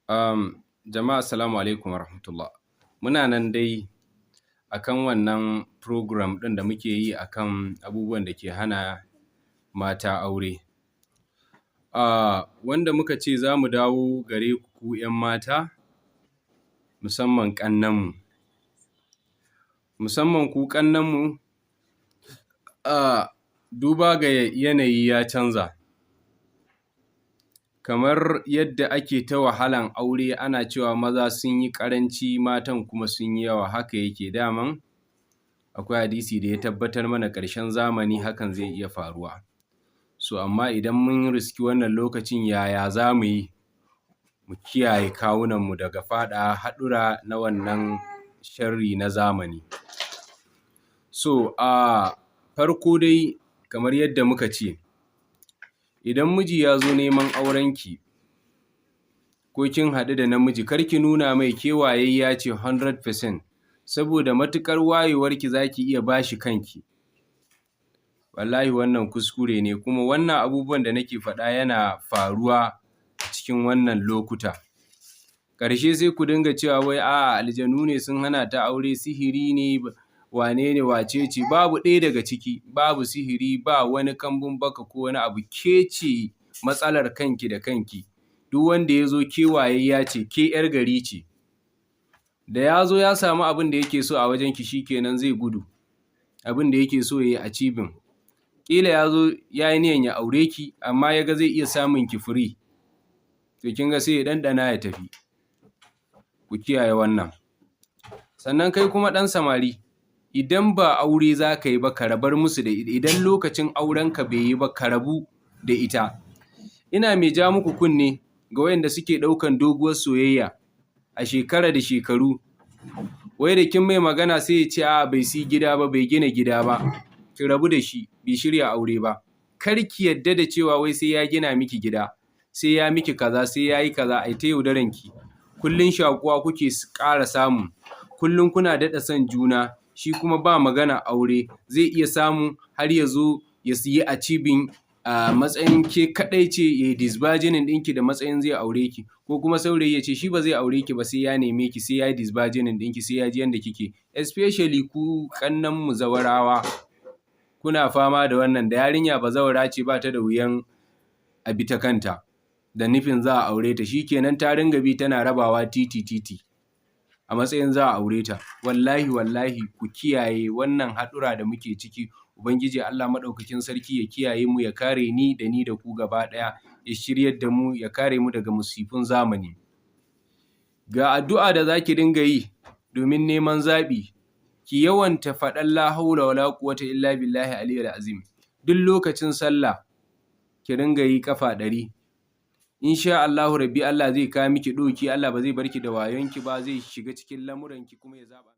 Jama'a, assalamu alaikum warahmatullah. Muna nan dai akan wannan program ɗin da muke yi akan abubuwan da ke hana mata aure. Wanda muka ce za mu dawo gare ku ‘yan mata, musamman ƙannenmu, musamman ku ƙannenmu, duba ga yanayi ya canza, kamar yadda ake ta wahalan aure ana cewa maza sun yi ƙaranci, matan kuma sun yi yawa, haka yake. Daman akwai hadisi da ya tabbatar mana ƙarshen zamani hakan zai iya faruwa. So amma idan mun riski wannan lokacin, yaya za mu yi mu kiyaye kawunanmu daga faɗawa haɗura na wannan sharri na zamani? So farko dai, kamar yadda muka ce, idan miji ya zo neman aurenki ko kin haɗu da namiji, kar ki nuna mai ke wayayyiya ce 100%, saboda matuƙar wayewarki za ki iya ba shi kanki. Wallahi wannan kuskure ne, kuma wannan abubuwan da nake faɗa yana faruwa cikin wannan lokuta. Ƙarshe sai ku dinga cewa wai a'a, aljanu ne sun hana ta aure, sihiri ne, wane ne, wace ce. Babu ɗaya daga ciki, babu sihiri, ba wani kambun baka ko wani abu. Ke ce matsalar kanki da kanki. Duk wanda ya zo, ke wayayyiya ce, ke ‘yar gari ce, da ya zo ya samu abin da yake so a wajenki, shi kenan, zai gudu. Abin da yake so ya yi achieving, ƙila ya zo ya yi niyyan ya aure ki, amma ya ga zai iya samun ki free, to kin ga sai ya ɗanɗana ya tafi. Ku kiyaye wannan. Sannan kai kuma ɗan samari, idan ba aure za ka yi ba, ka rabar musu da idan lokacin aurenka bai yi ba, ka rabu da ita. Ina mai ja muku kunne ga waɗanda suke ɗaukan doguwar soyayya a shekara da shekaru, wai da kin mai magana sai ya ce a'a, bai siyi gida ba, bai gina gida ba. Ki rabu da shi, bai shirya aure ba. Kar ki yadda da cewa wai sai ya gina miki gida, sai ya miki kaza, sai ya yi kaza, ai ta yaudaran ki. Kullum shaƙuwa kuke ƙara samu, kullum kuna daɗa son juna, shi kuma ba maganar aure. Zai iya samu har ya zo ya yi achieving a matsayin ke kaɗai ce, ya yi disvirgining ɗinki da matsayin zai aure ki, ko kuma saurayi ya ce shi ba zai aure ki ba sai ya neme ki, sai ya yi disvirgining ɗinki, sai ya ji yanda kike. Especially ku ƙannenmu zawarawa, kuna fama da wannan. Da yarinya bazawara ce, ba ta da wuyan a bi ta kanta da nufin za a aure ta, shi kenan, ta ringa bi tana rabawa titi titi a matsayin za a aure ta. Wallahi wallahi, ku kiyaye wannan haɗura da muke ciki. Ubangiji Allah Maɗaukakin Sarki ya kiyaye mu, ya kare ni da ni da ku gaba ɗaya, ya shiryar da mu, ya kare mu daga musifun zamani. Ga addu'a da za ki dinga yi domin neman zaɓi: ki yawanta faɗan "La haula wala quwwata illa billahi aliyyil azim". Duk lokacin sallah ki ringa yi ƙafa 100. Insha Allahu Rabbi, Allah zai kawo miki ɗauki. Allah ba zai bar ki da wayonki ba, zai shiga cikin lamuranki kuma ya zaɓa.